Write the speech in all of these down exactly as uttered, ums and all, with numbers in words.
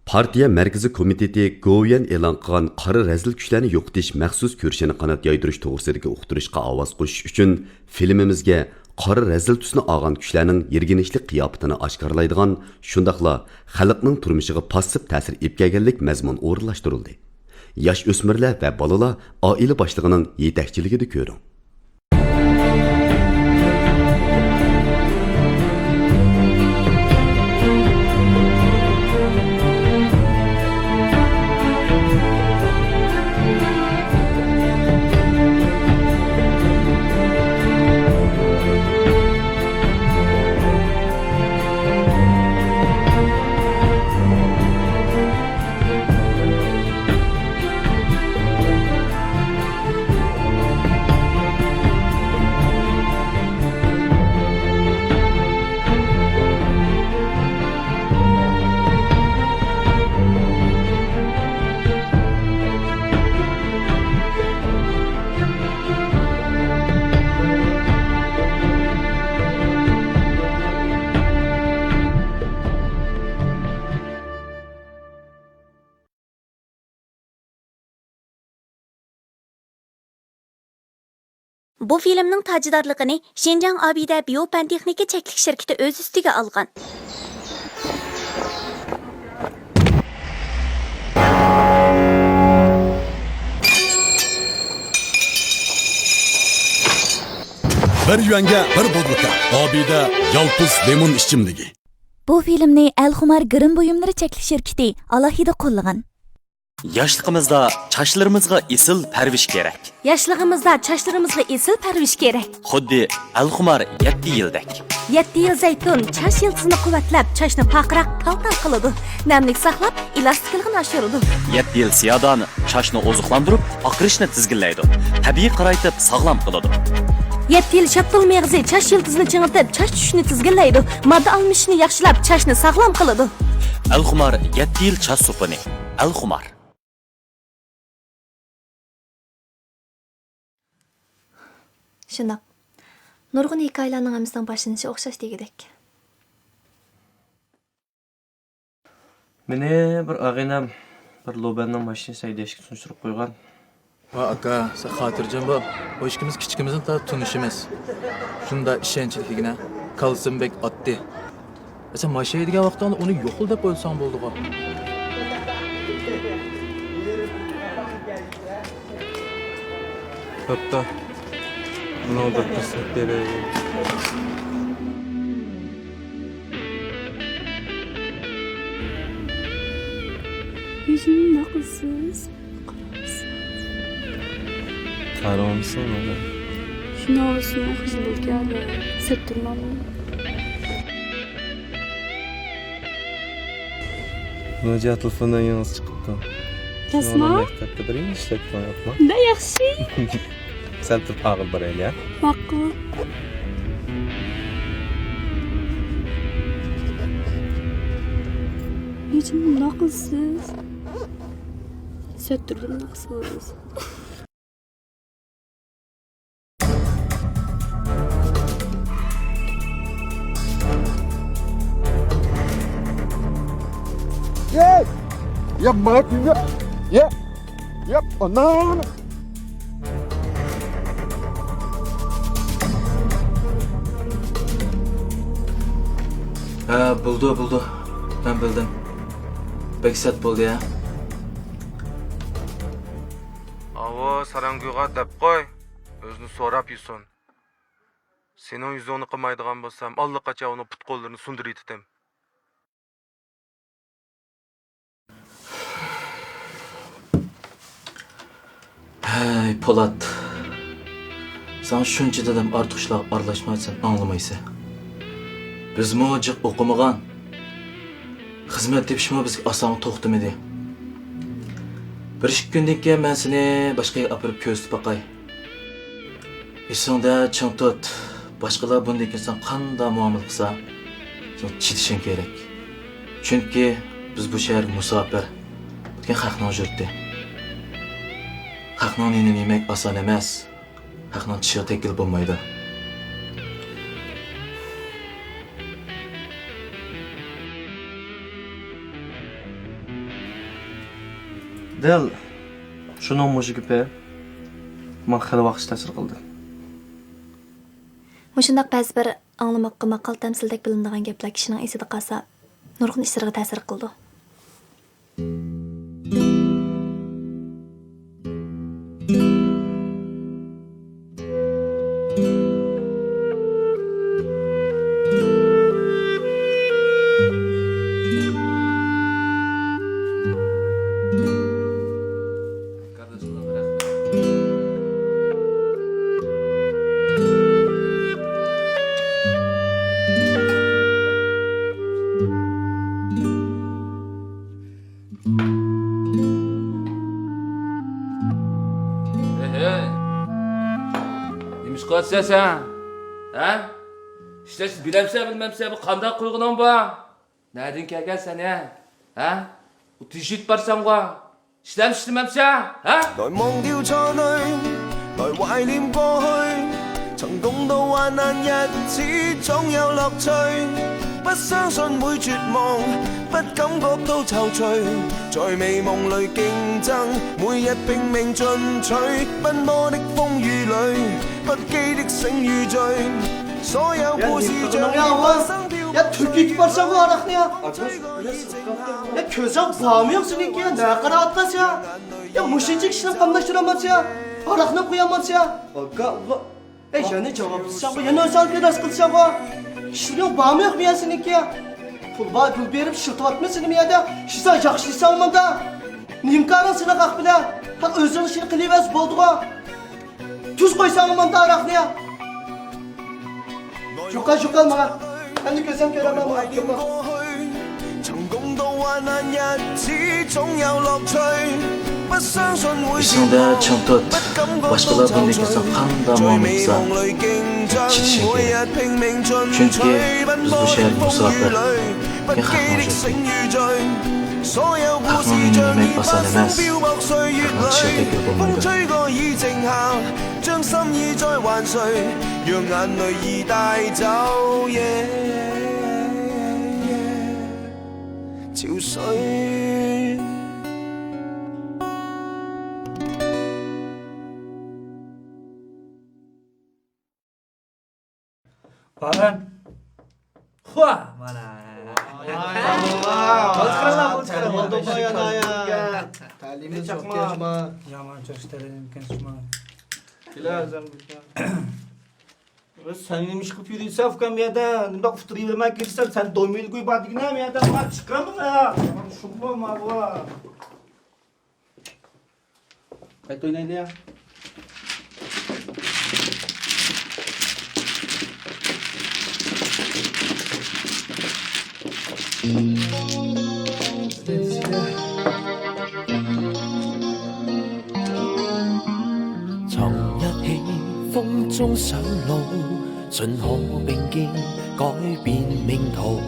پارتىيە مەركىزىي كومىتېتى گوۋۇيۈەن ئېلان قىلغان قارا رەزىل كۈچلەرنى يوقىتىش مەخسۇس كۈرىشىنى قانات يايدۇرۇش توغرىسىدىكى ئۇقتۇرۇشقا ئاۋاز قوشۇش ئۈچۈن فىلىمىمىزگە قارا رەزىل تۈسنى ئالغان كۈچلەرنىڭ يىرگىنچلىك قىياپىتىنى ئاشكارىلايدىغان، شۇنداقلا خەلقنىڭ تۇرمۇشىغا پاسسىپ تەسىر ئېلىپ كەلگەنلىك مەزمۇن ئورۇنلاشتۇرۇلدى. ياش ئۆسمۈرلەر ۋە بالىلار ئائىلە باشلىقىنىڭ يېتەكچىلىكىدە كۆرۈڭ. بۇ فىلىمنىڭ تاجىدارلىقىنى شىنجاڭ ئابىدە بىيو پەن تېخنىكا چەكلىك شىركىتى ئۆز ئۈستىگە ئالغان. بىر يۈەنگە بىر بوتۇلكا. ئابىدە يالپۇز لىمون ئىچىملىكى. بۇ فىلىمنى ئەلخۇمار گىرىم بۇيۇملىرى چەكلىك شىركىتى ئالاھىدە قوللىغان. ياشلىقىمىزدا چاچلىرىمىزغا ئېسىل پەرۋىش كېرەك. ياشلىقىمىزدا چاچلىرىمىزغا ئېسىل پەرۋىش كېرەك. خۇددى ئەلخۇمار يەتتە يىلدەك. يەتتە يىل زەيتۇن چاچ يىلتىزىنى قۇۋۋەتلەپ، چاچنى پارقىراق، تال-تال قىلىدۇ. نەملىك ساقلاپ، ئېلاستىكلىقىنى ئاشۇرىدۇ. يەتتە يىل سىيادان چاچنى ئوزۇقلاندۇرۇپ، ئاقىرىشنى تىزگىنلەيدۇ. تەبىئىي قارايتىپ ساغلام قىلىدۇ. يەتتە يىل شاپتۇل مېغىزى چاچ يىلتىزىنى چىڭىتىپ، چاچ چۈشۈشنى تىزگىنلەيدۇ. ماددا ئالمىشىشنى ياخشىلاپ، چاچنى ساغلام قىلىدۇ. ئەلخۇمار يەتتە يىل چاچ سوپۇنى. ئەلخۇمار. شۇنداق. نۇرغۇن ھېكايىلەرنىڭ ھەممىسىنىڭ باشلىنىشى ئوخشاش دېگۈدەك. مېنى بىر ئاغىنەم بىر لوبەننىڭ ماشىنىسى ھەيدەشكە سۇندۇرۇپ قويغان. ۋاي ئاكا، سەن خاتىرجەم بول. بۇ ئىككىمىز كىچىكىمىزدىن تارتىپ تونۇشىمىز. شۇنداق ئىشەنچلىكىگىنە، كاللىسىمۇ بەك ئاددىي. سەن ماشىنا ھەيدىگەن ۋاقتىڭدا ئۇنى يوقلا دەپ ئويلىساڭ بولىدىغۇ. بوپتۇ. بۇنىڭغا بىر پۇرسەت بېرەيلى. ھېچنېمە قىلسىز. قارىمىساڭ. شۇنىڭغا سېنىڭ خىجىل بولكەن. سەتتىرمامۇ. ناجىيە تېلېفوندا يېڭىسى چىقىپتۇ. راستما؟ شۇنىڭ مەكتەپتە بىر يىل ئىشلەپ قويۇپما؟ نە ياخشى. سەن تۇرۇپ ئاغىل بارايلى، ھە؟ ماقۇل. نېچە مۇنداق قىلسىز؟ سەتتىردىن ناقىس بولىسىز. يە! يە، مانا كۈنگە! يە! يە، ئانا! ھە، بولدى، بولدى. مەن بىلدىم. بەك سەت بولدى، ھە؟ ئاۋۇ ساراڭگۈيغا دەپ قوي، ئۆزىنى سوراپ يېسۇن. سېنىڭ يۈزۈڭنى قىلمايدىغان بولسام، ئاللىقاچان ئۇنىڭ پۇت-قوللىرىنى سۇندۇرۇۋېتىتتىم. ھەي، پولات. ساڭا شۇنچە دېدىم، ئارتۇق ئىشلارغا ئارىلاشما دېسەم، ئاڭلىمايسەن. بىزمۇ جىق ئوقۇمىغان. خىزمەت تېپىشمۇ بىزگە ئاسانغا توختىمىدى. بىر ئىككى كۈندىن كېيىن مەن سېنى باشقا يەرگە ئاپىرىپ كۆرسىتىپ باقاي. ئېسىڭدە چىڭ تۇت، باشقىلار بۇندىن كېيىن ساڭا قانداق مۇئامىلە قىلسا، سەن چىدىشىڭ كېرەك. چۈنكى بىز بۇ شەھەرگە مۇساپىر، بۇ دېگەن خەقنىڭ يۇرتى. خەقنىڭ نېنىنى يېمەك ئاسان ئەمەس. خەقنىڭ چىشىغا تەگكىلى بولمايدۇ. دەل شۇنىڭ مۇشۇ گېپى ماڭا خېلى ۋاقىت تەسىر قىلدى. مۇشۇنداق بەزى بىر ئاڭلىماققا ماقال تەمسىلدەك بىلىنىدىغان گەپلەر كىشىنىڭ ئېسىدە قالسا، نۇرغۇن ئىشلىرىغا تەسىر قىلىدۇ. ھەي، ھەي. نېمە ئىش قىلىۋاتىسەن سەن؟ ھە؟ ئىشلەشنى بىلەمسەن، بىلمەمسەن، بۇ قانداق قىلغىنىڭ بۇ؟ نەدىن كەلگەن سەن، ھە؟ ھە؟ ئۇ تېشىپ بارساڭغۇ؟ ئىشلەمسەن، ئىشلىمەمسەن، ھە؟ 來忘掉錯對，來懷念過去，曾共度患難日子，總有樂趣。不相信會絕望，不感覺到躊躇，在美夢裏競爭，每日拼命進取。奔波的風雨裏，不羈的醒與醉，所有故事像已發生跳。 يا تۈركۈك بارساڭغۇ ئاراقنى يا. يا كۆزۈڭ بارمۇ يوق سېنىڭكى يا؟ نە قاراۋاتقانسەن يا؟ يا مۇشۇنچە كىشىنى قاملاشتۇرالمامسەن يا؟ ئاراقنى قويالمامسەن يا؟ ئاكا، ئۇلا- ئەي، يەنە جاۋاب قىلساڭغۇ، يەنە ئۆزۈڭ كىرەس قىلساڭغۇ. ئىشلىرىڭ بارمۇ يوقمۇ يا سېنىڭكى يا؟ پۇل بار، پۇل بېرىپ ئىشلىتىۋاتمىسىنىمۇ يەردە؟ ئىشلىسەڭ ياخشى ئىشلىسەڭ مۇندا. نېمە كارىڭ سېنىڭ ئەقلىدە؟ ھە، ئۆزۈڭ ئىشىنى قىلىۋەرسە بولدىغۇ. تۈز قويساڭ ماڭا ئاراقنى يا. يوقال، يوقال ماڭا. ئەمدى كۆزۈم كۆرەلمەي ماڭا. يوقال. ئېسىڭدە چىڭ تۇت، باشقىلار بۇندىن كېسەڭ قانداق مۇئامىلە قىلسا، چىدىشىڭ كېرەك. چۈنكى بىز بۇ شەھەردە بۇ ساۋاقلار. خەقنىڭ ئۆمرىنى يېمەك ئاسان ئەمەس. خەقنىڭ چىشىغا تەگكىلى بولمايدۇ. بارىن. خۇا، مانا. ۋاي، ۋاي، ۋاي. بولدى، بولدى، بولدى. تەلىيىمىز يوق ئىكەن، جۇما. يامان چاقچاق تەلىيىم ئىكەن، جۇما. كېلە، ئۆزۈم. سەن نېمە ئىش قىلىپ يۈرۈيسەن، ئۇكام، بۇ يەردە؟ نېمىنداق ئۇتتۇرۇۋېرىمەن كىرسەم، سەن دومىلگۇي بار دېگىنە، بۇ يەردە. مانا چىققىن بۇنى. شۇڭغۇ، ماغۇ. قايتا ئوينايلى يا.曾一起風中上路，信可並肩改變命途。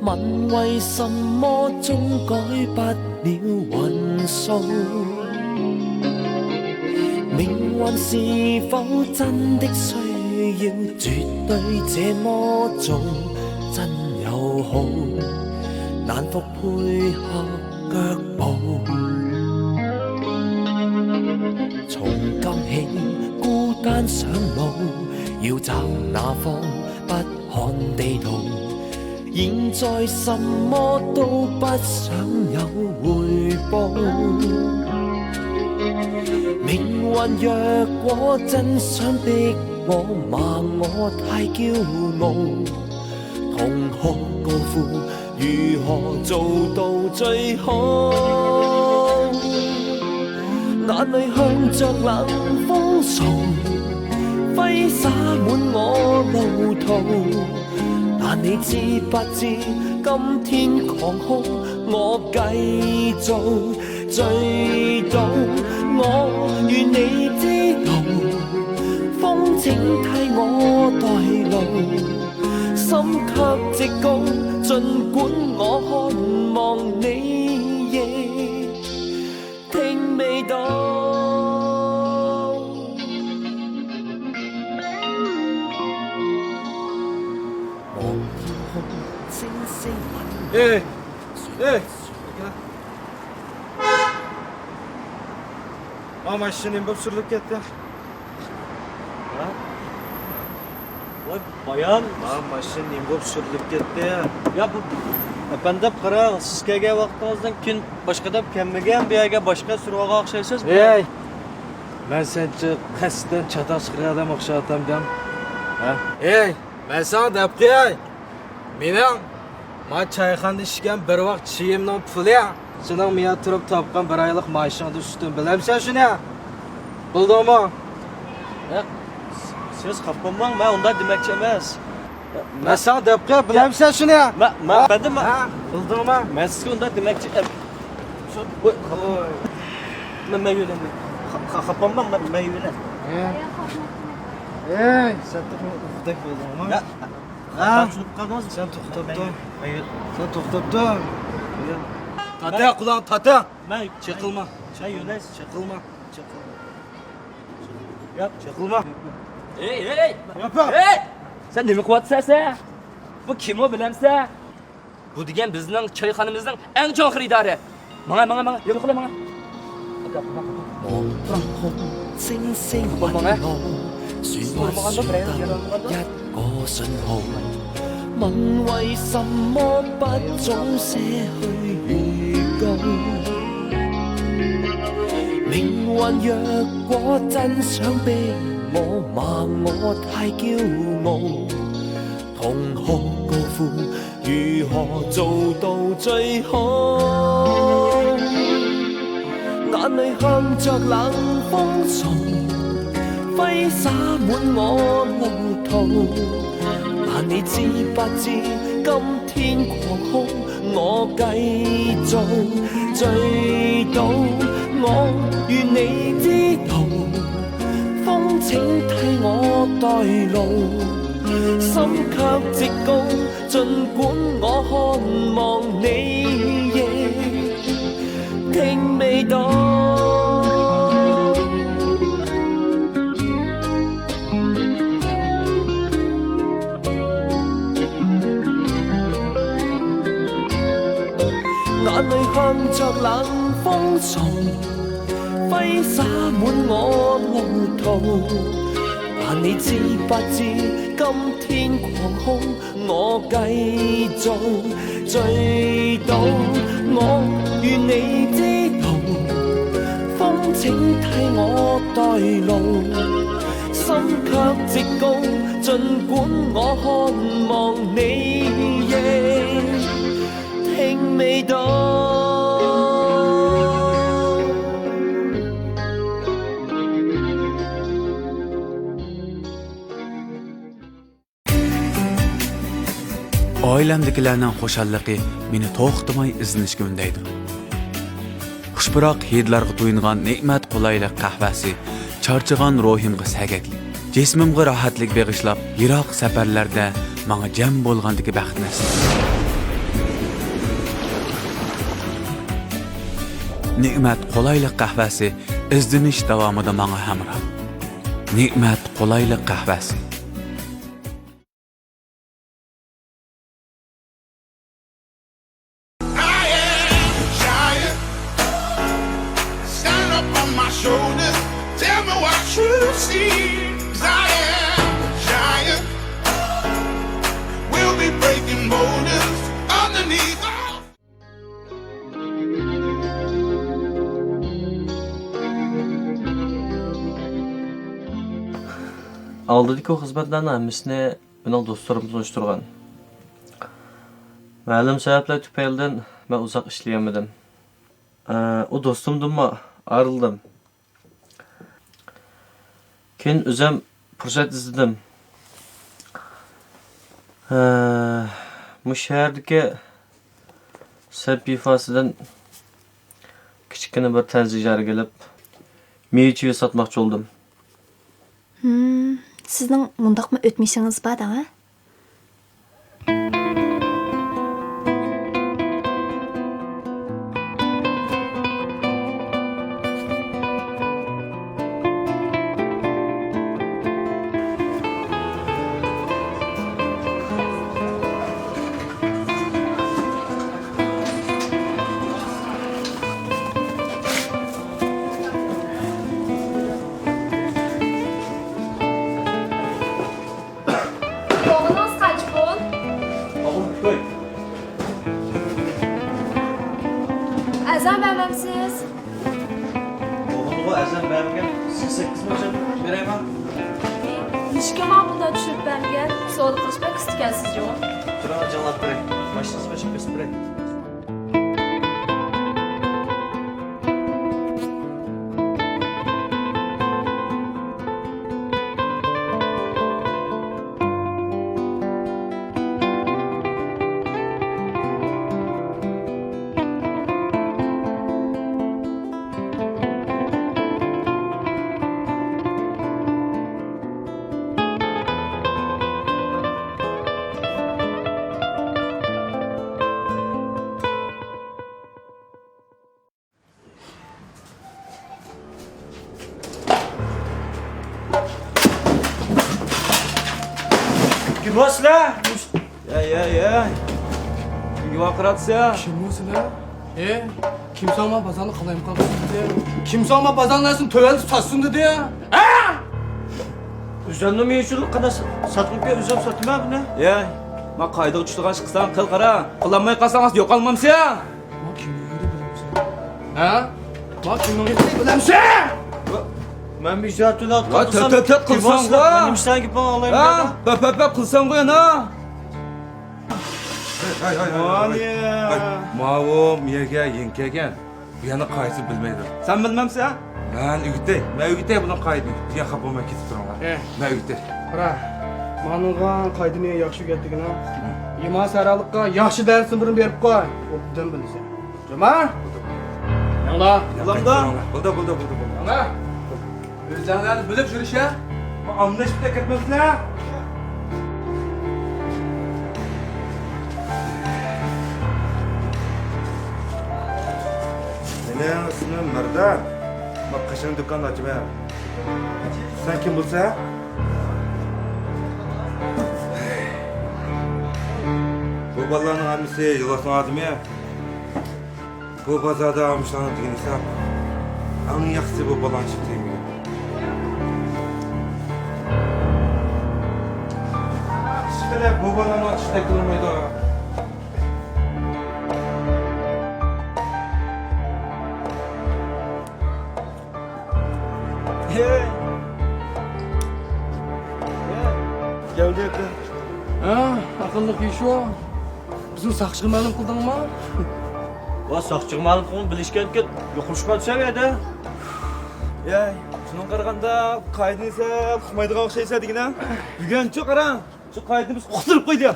問為什麼終改不了運數？命運是否真的需要絕對這麼重？真友好，難伏配合腳步。從今起孤單上路，要找哪方不看地圖。 現在什麼都不想有回報。命運若果真想逼我罵我太驕傲，同學高呼如何做到最好？眼淚向着冷風送，揮灑滿我路途。 但你知不知，今天狂哭，我繼續醉倒。我願你知道，風請替我代勞，心卻直高，儘管我渴望你亦 聽未到。望天空星星問。誒，誒， ما ماشىنا نېمە بولۇپ سۈرۈلۈپ كەتتى؟ ھە؟ ۋاي بايان. ما ماشىنا نېمە بولۇپ سۈرۈلۈپ كەتتى؟ يا بۇ ئەپەندىم، قاراڭ، سىز كەلگەن ۋاقتىڭىزدىن كېيىن باشقا ئادەم كەلمىگەن، بۇ يەرگە باشقا سۈرۈۋالغان ئوخشايسىز. ھەي! مەن سەنچە قەستەن چاتاق چىقىرىۋاتامدىم ئوخشاۋاتامدىم؟ ھە؟ ھەي! مەن ساڭا دەپ قوياي. مېنىڭ ما چايخانىدا ئىشلىگەن بىر ۋاق چېيىمنىڭ پۇلى، سېنىڭ مېيا تۇرۇپ تاپقان بىر ئايلىق مائاشىڭدىن ئۈستۈن، بىلەمسەن شۇنى؟ بىلدىڭمۇ؟ ياق، سىز خاپا بولماڭ، مەن ئۇنداق دېمەكچى ئەمەس. مەن ساڭا دەپ قوياي، بىلەمسەن شۇنى؟ مەن، مەن، ھە؟ ئەپەندىم، مەن ھە؟ بىلدىڭمۇ؟ مەن سىزگە ئۇنداق دېمەكچى ئەم-، ۋوي. مەن، مەن يۆلەيمەن. خا-، خا-، خاپا بولماڭ، مەن، مەن يۆلەي. ھە؟ ھەي، سەن تېخى ئۇدەك بولدۇڭمۇ؟ يا. ھە؟ سەن توختاپ تۇر. سەن توختاپ تۇر. تاتە، قۇلاقنى تاتە. مەن چېقىلما. مەن يۆلەي. چېقىلما. چېقىلما. ياق. چېقىلما. ھەي، ھەي! ياپا! ھەي! سەن نېمە قىلىۋاتىسەن سەن؟ بۇ كىم ئۇ، بىلەمسەن؟ بۇ دېگەن بىزنىڭ چايخانىمىزنىڭ ئەڭ چوڭ خېرىدارى. ماڭا، ماڭا، ماڭا. يول قىلە ماڭا. 望星星隕落，選我最後一個信號。問為什麼不早些去預告？命運若果真想逼我，罵我太驕傲，痛哭高呼 如何做到最好？眼淚向着冷風送，揮灑滿我路途。但你知不知，今天狂風，我繼續醉倒。我與你之途，風請替我代勞，心卻直告。 儘管我渴望你亦聽未到。眼淚向着冷風送，揮灑滿我路途。但你知不知，今天狂風 我繼續醉倒，我與你之途，風請替我代勞，心卻直告，儘管我渴望你亦聽未到。 ئائىلەمدىكىلەرنىڭ خۇشاللىقى مېنى توختىماي ئىزدىنىشكە ئۈندەيدۇ. خۇش پۇراق ھىدلارغا تويۇنغان نېمەت قولايلىق قەھۋەسى چارچىغان روھىمغا سەگەكلىك، جىسمىمغا راھەتلىك بېغىشلاپ، يىراق سەپەرلەردە ماڭا جەم بولغاندىكى بەخت نەسىپ. نېمەت قولايلىق قەھۋەسى ئىزدىنىش داۋامىدا ماڭا ھەمراھ. نېمەت قولايلىق قەھۋەسى. I am a giant. Stand up on my shoulders. Tell me what you see. 'Cause I am a giant. We'll be breaking borders underneath our ئالدىدىكى خىزمەتلەرنىڭ ھەممىسىنى مېنىڭ دوستلىرىم تونۇشتۇرغان. مەلۇم سەۋەبلەر تۈپەيلىدىن مەن ئۇزاق ئىشلىيەلمىدىم. ئە، ئۇ دوستۇمدىنمۇ ئايرىلدىم. كېيىن ئۆزۈم پۇرسەت ئىزدىدىم. ئە، مۇشۇ شەھەردىكى سەنت پىفاسىدىن كىچىككىنە بىر تەنزە ئىجارىگە ئېلىپ، مېۋە-چېۋە ساتماقچى بولدۇم. ھىم، سىزنىڭ مۇنداقمۇ ئۆتمۈشىڭىز بار دەڭ، ھە؟ ئەرزان بەرمەمسىز؟ بولغىنىغۇ ئەرزان بەرمىگەن، سىز سەككىز مىڭ چەكمەن بېرەيمەن. نېمىشقا ماڭا بۇنداق چۈشۈرۈپ بەرمىگەن؟ سودا قىلىش بەك ئۇستا ئىكەنسىز جۇمۇ. تۇرۇڭ، جىڭلاپ بېرەي. ماشىنىڭىزنى بېشىپ بېسىپ بېرەي. كىم بۇ سىلەر؟ يا، يا، يا. كىمگە ۋارقىراتسىلەر؟ كىم بۇ سىلەر؟ ئى، كىم ساڭا بازارنى قالايمىقان قىلسۇن دېدى؟ كىم ساڭا بازارنىڭ نەرسىنى تۆۋەنلىتىپ ساتسۇن دېدى؟ ھە؟ ئۆزۈمنىڭ مېنى ئۈچۈن قانداق ساتقىنىمكەن، ئۆزۈم ساتىمەن بۇنى. يا، ما قايدىغا چۈشىدىغان ئىش قىلساڭ قىل قارا. قىلالماي قالساڭ يوقالمامسەن. ما كىمنىڭ ئۆيىدە بىلەمسەن؟ ھە؟ ما كىمنىڭ ئۆيىدە بىلەمسەن؟ مەن بىر ئىجرا تۆلەپ ۋاي، تۆت، تۆت، تۆت قىلساڭغۇ. نېمە ئىشلەرگە بولغان ئالايمەن؟ ھە؟ پەپ، پەپ، پەپ قىلساڭغۇ يەنە. ھەي، ھەي، ھەي، ھەي، ھەي. ماۋۇ مېيەگە يېڭى كەلگەن. بۇ يەرنىڭ قائىدىسىنى بىلمەيدۇ. سەن بىلمەمسەن؟ مەن ئۆگىتەي، مەن ئۆگىتەي بۇنىڭ قائىدىنى. سەن خاپا بولماي كېتىپ تۇرۇڭلار. ھە. مەن ئۆگىتەي. قارا، مانىڭغا قائىدىنى ياخشى ئۆگەتتىگىنە. يىما سەرالىققا ياخشى دەرسنى بىرنى بېرىپ قوي. ئوبدان بىلىسەن. جۇما؟ ياڭلا. بولدى، بولدى، بولدى، بولدى. ياڭلا. ئۆزۈڭلارنى بىلىپ يۈرۈش ھە. ئانداشىپ كەتمەسلەر. مېنىڭ ئىسمىم مەردان. مەن قېشىڭ دۇكان ئاچىمەن. سەن كىم بولسا؟ بۇ بالىلارنىڭ ھەممىسى يولۋاسنىڭ ئادىمى. بۇ بازاردا مۇشۇلارنىڭ دېگىنى ھېساب. ئەڭ ياخشىسى بۇ بالىلارنى چىقىرىمىز. ئىشقىلىپ بۇ بالىلارنىڭ چىشى تەگكىلى بولمايدۇ. ھەي! ھە، ئاقىللىق يېشۇ. بىزنى ساقچىغا مەلۇم قىلدىڭمۇ؟ ۋا، ساقچىغا مەلۇم قىلغىنى بىلىشكەنكەن، يوقىلىشىپ قاپسەن يەردە. يەي، شۇنىڭغا قارىغاندا، قائىدىنى سەل ئۇقمايدىغان ئوخشايسەن دېگىنە. بۈگۈنچۇ قارا، شۇ قائىدىنى بىز ئۇقتۇرۇپ قويدى.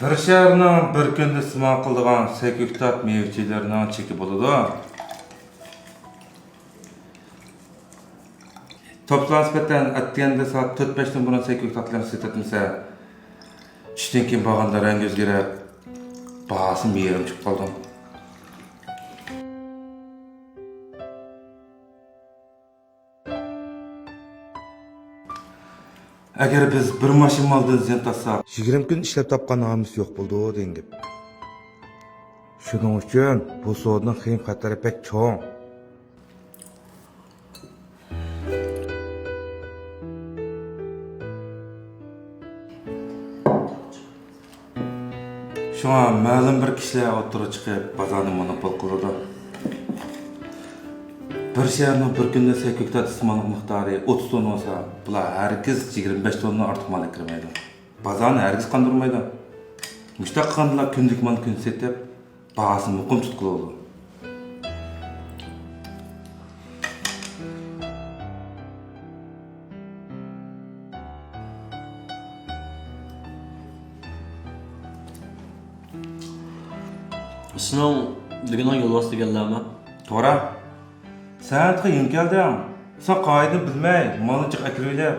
بىر شەھەرنىڭ بىر كۈندە ئىستېمال قىلىدىغان سەي كۆكتات مېۋە-چېۋىلىرىنىڭ چېكى بولىدۇ. توپلام نىسبەتەن ئەتىگەندە سائەت تۆت-بەشتىن بۇرۇن سەي كۆكتاتلىرىنى سېتىۋەتمىسە، چۈشتىن كېيىن بارغاندا رەڭگى ئۆزگىرىپ، باھاسىمۇ يېرىم چۈشۈپ قالىدۇ. ئەگەر بىز بىر ماشىنا مالدىن زىيان تارتساق، يىگىرمە كۈن ئىشلەپ تاپقان نامىمىز يوق بولىدۇ دېگەن گەپ. شۇنىڭ ئۈچۈن بۇ سودىنىڭ خېيىم خەتىرى بەك چوڭ. شۇڭا مەلۇم بىر كىشىلەر ئوتتۇرىغا چىقىپ، بازارنى مونوپول قىلىدۇ. بىر شەھەرنىڭ بىر كۈندە سەي كۆكتات ئىستېماللىق مىقدارى ئوتتۇز توننا بولسا، بۇلار ھەرگىز يىگىرمە بەش توننىدىن ئارتۇق مال ئەكىرمەيدۇ. بازارنى ھەرگىز قاندۇرمايدۇ. مۇشۇنداق قىلغاندىلا كۈندىلىك مالنى كۈندە سېتىپ، باھاسىنى مۇقىم تۇتقىلى بولىدۇ. سېنىڭ دېگىنىڭ يولۋاس دېگەنلەرمۇ؟ توغرا. سەن تېخى يېڭى كەلدىڭ. سەن قائىدىنى بىلمەي، مالنى جىق ئەكىرىۋېلىپ،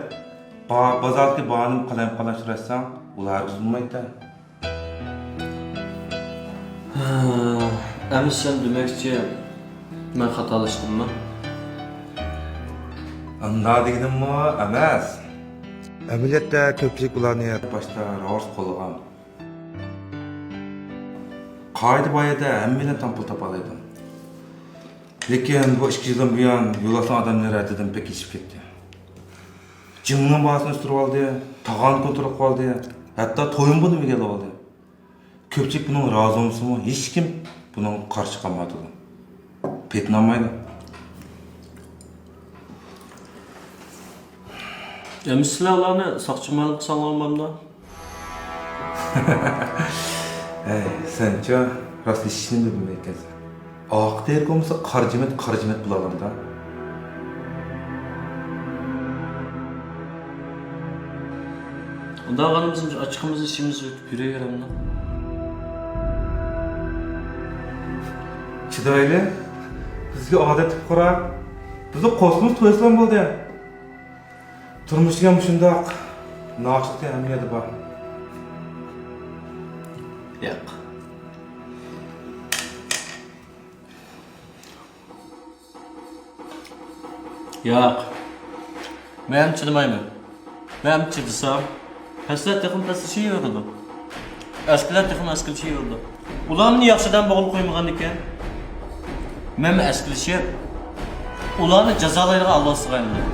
با-، بازاردىكى باھانى قالايمىقانلاشتۇرۇۋەتسەڭ، ئۇلار ھەرگىز بولمايدۇ. ھە، ئەمىسە سەن دېمەكچى، مەن خاتالاشتىممۇ؟ ئۇنداق دېگىنىممۇ ئەمەس. ئەمەلىيەتتە كۆپچىلىك ئۇلارنى باشتا راۋۇرۇس قوللىغان. قائىدە بار يەردە ھەممەيلەن تەڭپۇڭ تاپالايدۇ. لېكىن بۇ ئىككى يىلدىن بۇيان يولۋاسنىڭ ئادەملىرى ھەددىدىن بەك ئېشىپ كەتتى. جىڭنىڭ باھاسىنى ئۆستۈرۈۋالدى، تاغارنى كونترول قىلىۋالدى، ھەتتا تويۇنبۇنىمۇ ئىگىلىۋالدى. كۆپچىلىك بۇنىڭغا رازى بولمىسىمۇ، ھېچكىم بۇنىڭغا قارشى چىقالمايۋاتىدۇ. پېتىنالمايدۇ. ئەمىسە سىلەر ئۇلارنى ساقچى مەلۇم قىلساڭلارمۇ بولامدۇ؟ ھەي، سەنچۇ راستلىشىشنىمۇ بىلمەيدىكەنسەن. ئاق تېرىك بولمىسا، قارا جىمىت، قارا جىمىت بولالامدا. ئۇنداق قىلغىنىمىزدا ئاچچىقىمىزنى ئىچىمىزگە يۇتۇپ يۈرۈۋېرەمدۇ؟ چىدايلى، بىزگە ئادەت پۇقرا. بىزنى قوسمىسا تويسىلام بولدى. تۇرمۇش دېگەن مۇشۇنداق، ناخشىلىقى ھەممە يەردە بار. ياق. ياق. مەن چىدىمايمەن. مەن چىدىسام، پەسلەر تېخىمۇ پەسلىشىۋېرىدۇ. ئەسكىلەر تېخىمۇ ئەسكىلىشىۋېرىدۇ. ئۇلارمۇ ياخشى ئادەم بولغىلى قويمىغان ئىكەن. مەنمۇ ئەسكىلىشىپ، ئۇلارنى جازالايدىغان ئالۋاستىغا ئايلاندىم.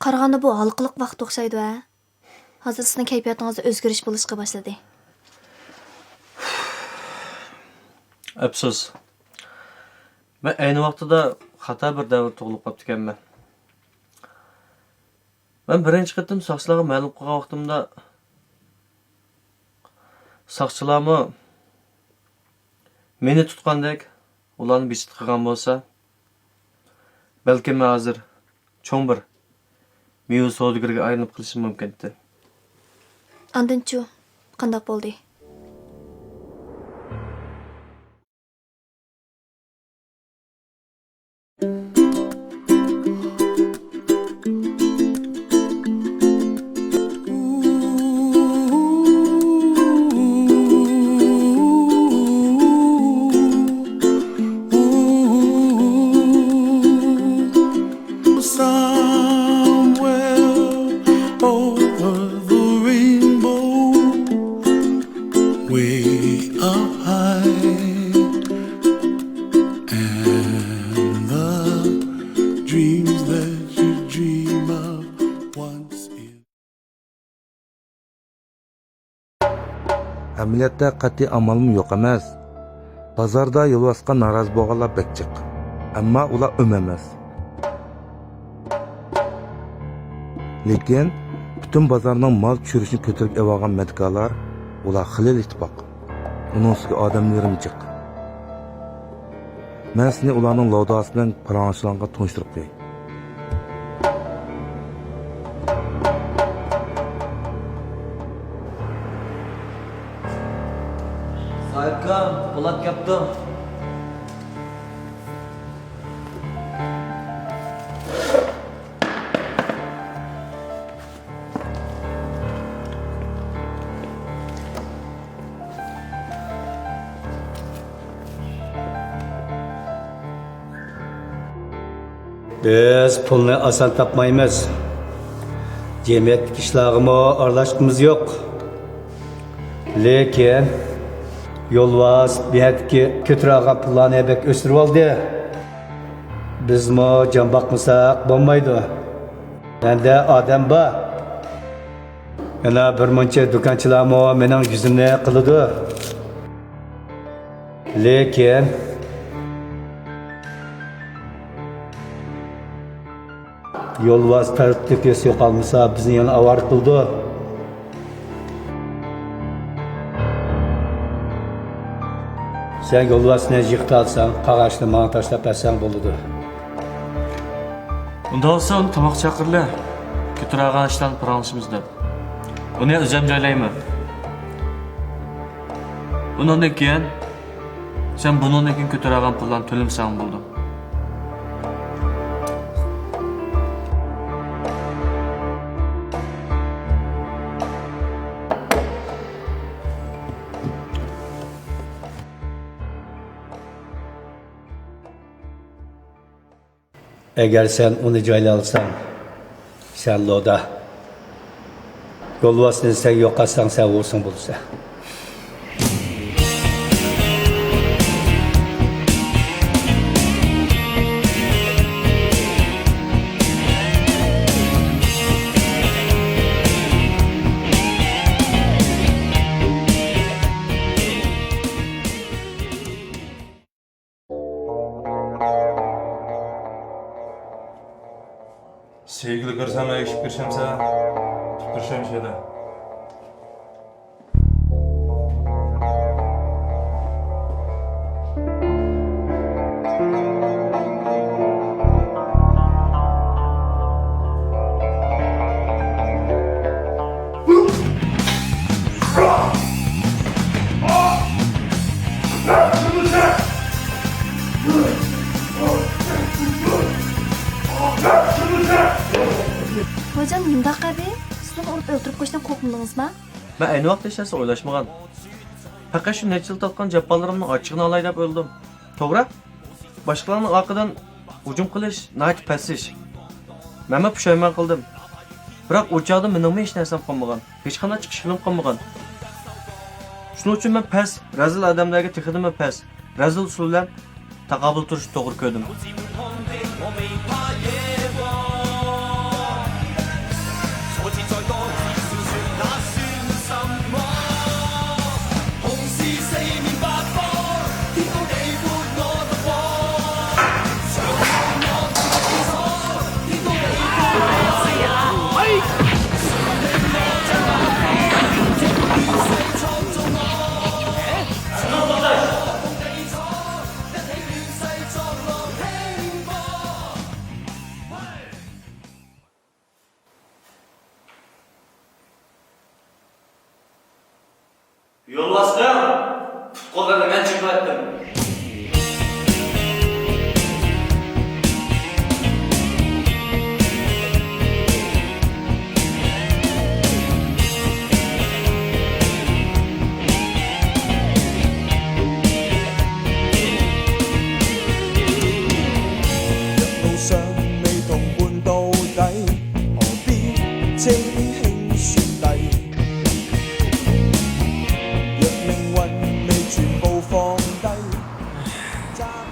قارىغاندا بۇ ھالقىلىق ۋاقىت ئوخشايدۇ ھە؟ ھازىر سىزنىڭ كەيپىياتىڭىزدا ئۆزگىرىش بولۇشقا باشلىدى. ئەپسۇس، مەن ئەينى ۋاقتىدا خاتا بىر دەۋردە تۇغۇلۇپ قاپتىكەنمەن. مەن بىرىنچى قېتىم ساقچىلارغا مەلۇم قىلغان ۋاقتىمدا، ساقچىلارمۇ مېنى تۇتقاندەك ئۇلارنى بىچىت قىلغان بولسا، بەلكىم مەن ھازىر چوڭ بىر مېۋە سودىگىرىگە ئايلىنىپ قېلىشىم مۇمكىنتى. ئاندىنچۇ، قانداق بولدى؟ Somewhere over the rainbow, way up high, and the dreams that you dream of once in ئەمەلىيەتتە قەتئىي ئامالمۇ يوق ئەمەس. بازاردا يولۋاسقا نارازى بولغانلار بەك جىق. ئەمما ئۇلار ئۆمەم ئەمەس. لېكىن پۈتۈن بازارنىڭ مال چۈشۈرۈشىنى كۆتۈرۈپ ئېلىۋالغان مەدىكارلار، ئۇلار خېلى ئىتتىپاق. ئۇنىڭ ئۈستىگە ئادەملىرىمۇ جىق. مەن سېنى ئۇلارنىڭ لوداسى بىلەن پاراڭلىشىدىغانغا تونۇشتۇرۇپ قوياي. ئۇكام، پولات كەپتۇ. بىز پۇلنى ئاسان تاپمايمىز. جەمئىيەتتىكى ئىشلارغىمۇ ئارىلاشقۇمىز يوق. لېكىن يولۋاس بۇ يەردىكى كۆتۈرۈۋالغان پۇللارنى بەك ئۆستۈرۈۋالدى. بىزمۇ جان باقمىساق بولمايدۇ. مەندە ئادەم بار. يەنە بىر مۇنچە دۇكانچىلارمۇ مېنىڭ يۈزۈمنى قىلىدۇ. لېكىن يولۋاس تارتىپ يوقالمىسا، بىزنى يەنە ئاۋارە قىلىدۇ. سەن يولۋاسنى يىقىتالىساڭ، قالغان ئىشنى ماڭا تاشلاپ بەرسەڭ بولىدۇ. ئۇنداق بولسا ئۇنى تاماق چاقىرىلى، كۆتۈرەلىگەن ئىشلارنى پاراڭلىشىمىز دەپ. ئۇنى ئۆزۈم جايلايمەن. ئۇنىڭدىن كېيىن سەن بۇنىڭدىن كېيىن كۆتۈرەلىگەن پۇللارنى تۆلىمىسەڭ بولىدۇ. ئەگەر سەن ئۇنى جايلىيالىساڭ، سەن لودا. يولۋاسنى سەن يوقاتساڭ، سەن ھۇسىڭ بولىسەن. سۆيگۈلۈك كۆرسەم ئەگىشىپ كىرىشەمسە، تۇتۇپ كىرىشەم شەيدە. ھوجام، نېمىنداق قىلدى؟ سىزنىڭ ئۇرۇپ ئۆلتۈرۈپ قويۇشىدىن قورقمىدىڭىزما؟ مەن ئەينى ۋاقىتتا ھېچ نەرسە ئويلاشمىغان. پەقەت شۇ نەچچە يىل تارتقان جاپالىرىمنىڭ ئاچچىقىنى ئالاي دەپ ئۆلدۈم. توغرا، باشقىلارنىڭ ئارقىدىن ھۇجۇم قىلىش ناھايىتى پەس ئىش. مەنمۇ پۇشايمان قىلدىم. بىراق ئۇ چاغدا مېنىڭمۇ ھېچ نەرسەم قالمىغان. ھېچقانداق چىقىش يولۇم قالمىغان. شۇنىڭ ئۈچۈن مەن پەس، رەزىل ئادەملەرگە تېخىدىنمۇ پەس، رەزىل ئۇسۇل بىلەن تاقابىل تۇرۇشنى توغرا كۆردۈم. يولۋاسنىڭ پۇت-قوللىرىنى مەن چېقىۋەتتىم.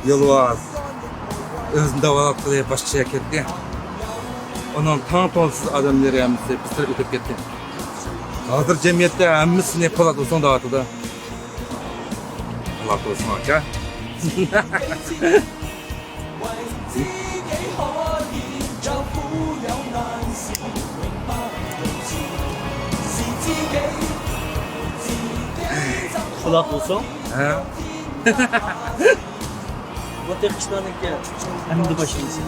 يولۋاس ئۆزىنى داۋالاتقىلى باشقا يەرگە كەتتى. ئۇنىڭ تەڭ-تۇڭسىز ئادەملىرى ھەممىسى بىر تەرەپ ئۆتۈپ كەتتى. ھازىر جەمئىيەتتە ھەممىسىنى پولات ئۇسۇل دەۋاتىدۇ. پولات ئۇسۇل ئاكا. پولات ئۇسۇل؟ ھە. بۇ تېخى ئىشلارنىڭكى ئەمدى باشلىنىشى.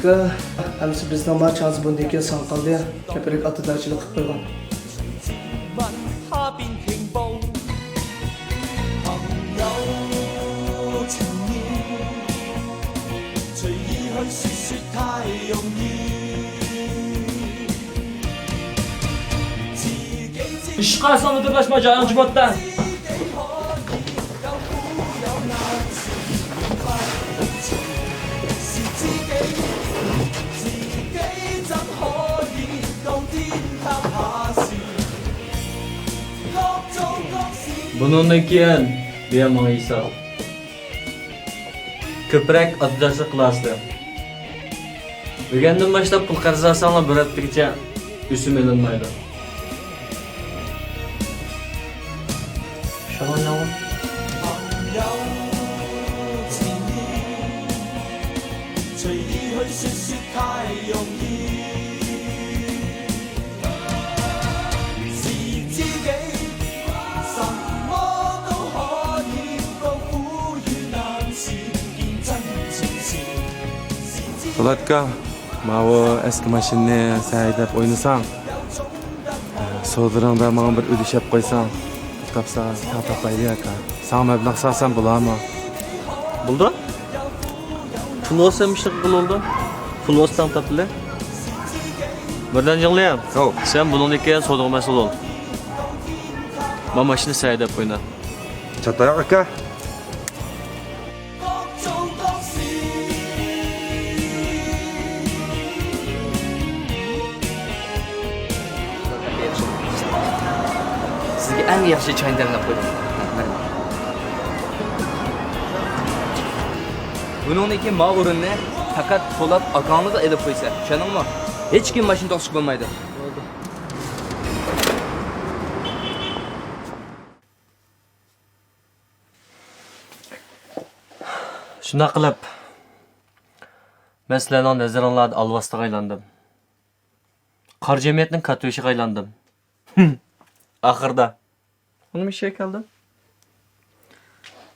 ئەمىسە بىزنىڭ ما چانسى بۇندىن كېيىن ساڭا قالدى. كۆپرەك ئاتىدارچىلىق قىلىپ قويغىن. ئىشقا ساڭا دۇرلاشما جايىڭ جۇمۇتتا. بۇنىڭدىن كېيىن بۇيان ماڭا ھېساب. كۆپرەك ئاتىدارچىلىق قىلاسىلەر. بۈگۈندىن باشلاپ پۇل قەرز ئالساڭلار بىر ھەپتىگىچە ئۆسۈم ئېلىنمايدۇ. پولاتكا، ماۋۇ ئەسكى ماشىنىنى سەن ھەيدەپ ئوينىساڭ، سودىلىرىڭدا ماڭا بىر ئۈلۈش ئەپ قويساڭ، تاپسا، تاڭ تاپايلى ئاكا. ساڭا مەبلەغ سالسام بولامۇ؟ بولىدۇ. پۇل بولسا مۇشۇنى قىلغىلى بولىدۇ. پۇل بولسا تاڭ تاپىلى. بىردەم جىڭلىياڭ. ھو. سەن بۇنىڭدىن كېيىن سودىغا مەسئۇل بول. مانا ماشىنا سەن ھەيدەپ ئوينا. چاتاياق ئاكا. سىزگە ئەڭ ياخشى چاينى تەمىنلەپ قويدۇم. بۇنىڭدىن كېيىن ما ئورۇننى پەقەت پولات ئاكاڭلارغا ئېلىپ قويىسەن، چۈشەندىڭمۇ؟ ھېچكىم ماشىنا توختىتىشقا بولمايدۇ. شۇنداق قىلىپ، مەن سىلەرنىڭ نەزىرىڭلاردا ئالۋاستىغا ئايلاندىم. قارا جەمئىيەتنىڭ كاتتىبېشىغا ئايلاندىم. ئاخىردا. ئۇنىمۇ ئىشىگە كەلدىم.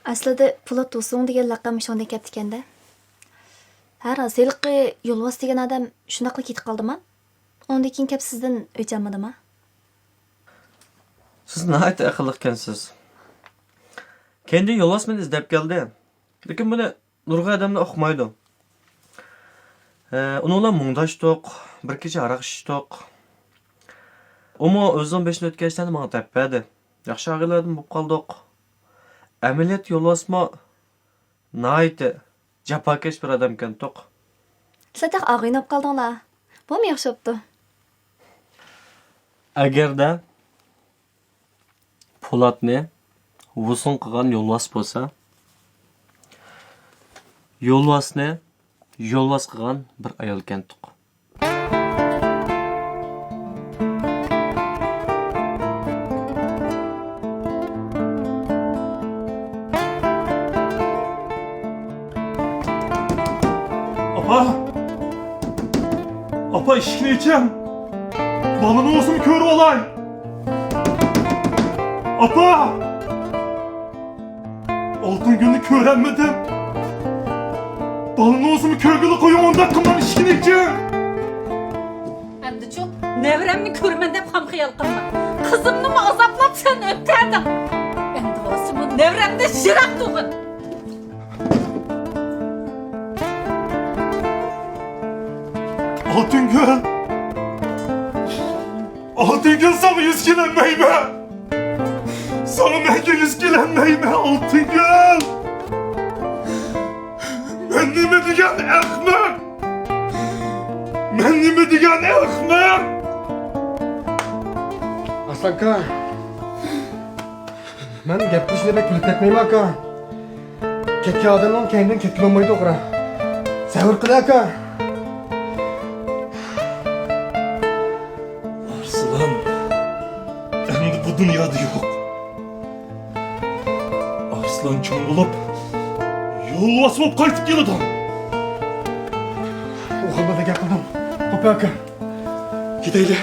ئەسلىدە پولات توسۇڭ دېگەن لەقەم شۇندىن كەپتىكەندە. ھەر ھالدا ھېلىقى يولۋاس دېگەن ئادەم شۇنداقلا كېتىپ قالدىما؟ ئۇندىن كېيىن كەپ سىزدىن ئۆچ ئالمىدىما؟ سىز ناھايىتى ئەقىللىقكەنسىز. كەينىدىن يولۋاس مېنى ئىزدەپ كەلدى. لېكىن بۇنى نۇرغۇن ئادەملەر ئۇقمايدۇ. ھە، ئۇنىڭ بىلەن مۇڭداشتۇق، بىر كېچە ھاراق ئىچتۇق. ئۇمۇ ئۆزىنىڭ بېشىدىن ئۆتكەن ئىشلارنى ماڭا دەپ بەردى. ياخشى ئاغىنىلەردىن بولۇپ قالدۇق. ئەمەلىيەتتە يولۋاسمۇ ناھايىتى جاپاكەش بىر ئادەمكەنتۇق. سىلەر تېخى ئاغىنە بولۇپ قالدىڭلار. بۇمۇ ياخشى بوپتۇ. ئەگەردە پولاتنى ۋۇسۇڭ قىلغان يولۋاس بولسا، يولۋاسنى يولۋاس قىلغان بىر ئايال كەنتۇق. ئاپا! ئاپا، ئىشىكنى ئېچىڭ! بالىنى بولسىمۇ كۆرۈپ ئالاي! ئاپا! ئالتۇنگۈلنى كۆرەلمىدىم. بالىنى بولسىمۇ كۆرگىلى قويۇڭ، ئۇنداق قىلماڭ، ئىشىكنى ئېچىڭ! ئەمدىچۇ، نەۋرەمنى كۆرىمەن دەپ خام خىيال قىلما. قىزىمنىمۇ ئازابلاپ سەن ئۆلتۈردۈڭ. ئەمدى بولسىمۇ نەۋرەمدىن يىراق تۇرغىن. ئالتۇنگۈل! ئالتۇنگۈل، ساڭا يۈز كېلەلمەيمەن! ساڭا مەڭگۈ يۈز كېلەلمەيمەن، ئالتۇنگۈل! مەن نېمە دېگەن ئەخمەق! مەن نېمە دېگەن ئەخمەق! ئارسلانكا، مەن گەپ قىلىشنى بەك بىلىپ كەتمەيمەن، ئاكا. كەتكەن ئادەمنىڭ كەينىدىن كەتكىلى بولمايدۇ، ئوغرا. سەۋر قىل، ئاكا. ئارسلان ئەمدى بۇ دۇنيادا يوق. ئارسلان چوڭ بولۇپ، يولۋاس بولۇپ قايتىپ كېلىدۇ. ئوغۇل بالا گەپ قىلدىم. قوپە ئاكا. كېتەيلى.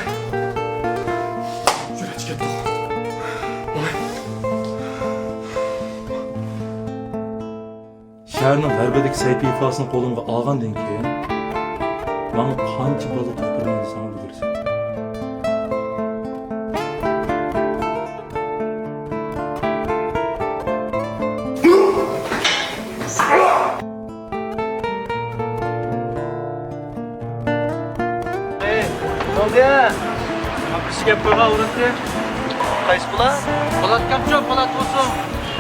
شۇرەتچە كەتتۇق. شەھەرنىڭ غەربىدىكى سەيپى ئىفاسىنى قولۇمغا ئالغاندىن كېيىن، ماڭا قانچە بالا تۇغۇپ بېرىمەن دېسەڭ بىلىرسەن. ئەي، بولدى. ئاپىسى گەپ قىلغان ئورۇنتى. قايسى پولات؟ پولات كامچوق، پولات بولسۇن.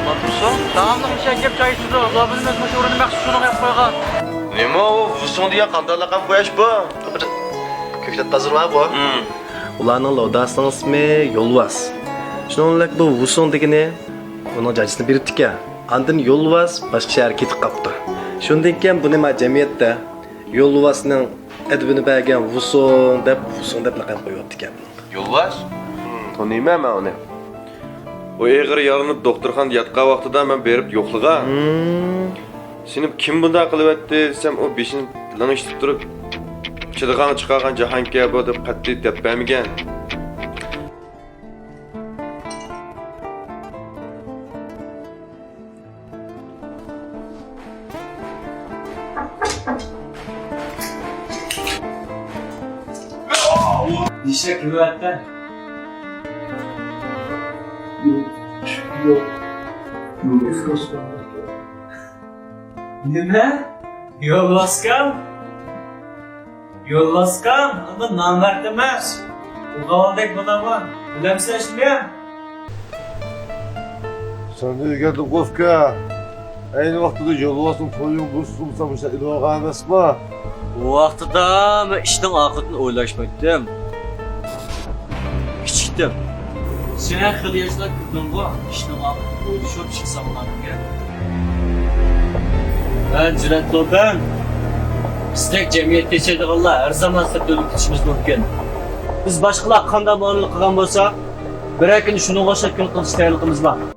پولات بولسۇن؟ داۋاملىق مۇشۇ گەپ جاي ئىچىدۇ. ئۇلار بىلمەس مۇشۇ ئورۇننى مەخسۇس شۇنىڭغا قويغان. نېمە ئۇ ۋۇسۇڭ دېگەن قانداق لەقەم قوياش بۇ؟ بىر كۆكتات بازىرى بار بۇ. ھىم. ئۇلارنىڭ لوداسىنىڭ ئىسمى يولۋاس. شۇنىڭ بىلەن بۇ ۋۇسۇڭ دېگىنى ئۇنىڭ جاجىسىنى بېرىپتىكەن. ئاندىن يولۋاس باشقا شەھەرگە كېتىپ قاپتۇ. شۇندىن كېيىن بۇنى ما جەمئىيەتتە يولۋاسنىڭ ئەدىپىنى بەرگەن ۋۇسۇڭ دەپ، ۋۇسۇڭ دەپ لەقەم قويۇۋاپتىكەن. يولۋاس؟ تونۇيمەن مەن ئۇنى. ئۇ ئېغىر يارىلىنىپ دوختۇرخانىدا ياتقان ۋاقتىدا مەن بېرىپ يوقلىغان. ھىم. سېنى كىم بۇنداق قىلىۋەتتى دېسەم، ئۇ بېشىنى لىڭشىتىپ تۇرۇپ، چىدىغانغا چىقارغان جاھانكەن بۇ دەپ قەتئىي دەپ بەرمىگەن. نېشە كېلىۋەتتى. يوق. يوق. نېمە؟ يولۋاسكام؟ يولۋاسكام، ئۇ نامەرد ئەمەس. ئۇ غاۋالدەك بولامۇ؟ بىلەمسەن شۇنى؟ سەن ئۆگەندىڭ ئۇكا. ئەينى ۋاقتىدا يولۋاسنىڭ تويىنى بۇزسۇن دېسەم، مۇشۇنداق ئېلىۋالغان ئەمەسما؟ ئۇ ۋاقتىدا مەن ئىشنىڭ ئاقىۋىتىنى ئويلاشمايتتىم. كىچىكتىم. سەن خېلى ياشلا كۆردۈڭغۇ، ئىشنىڭ ئاقىۋىتىنى ئويلىشىپ ئىشقا سالغانلىقىنى. مەن جۈرئەت لوپەن. بىزدەك جەمئىيەتتە ياشايدىغانلار ھەر زامان سەت ئۆلۈپ كېتىشىمىز مۇمكىن. بىز باشقىلار قانداق مۇئامىلە قىلغان بولسا، بىرەر كۈن شۇنىڭغا ئوخشاش كۈن قىلىش تەييارلىقىمىز بار.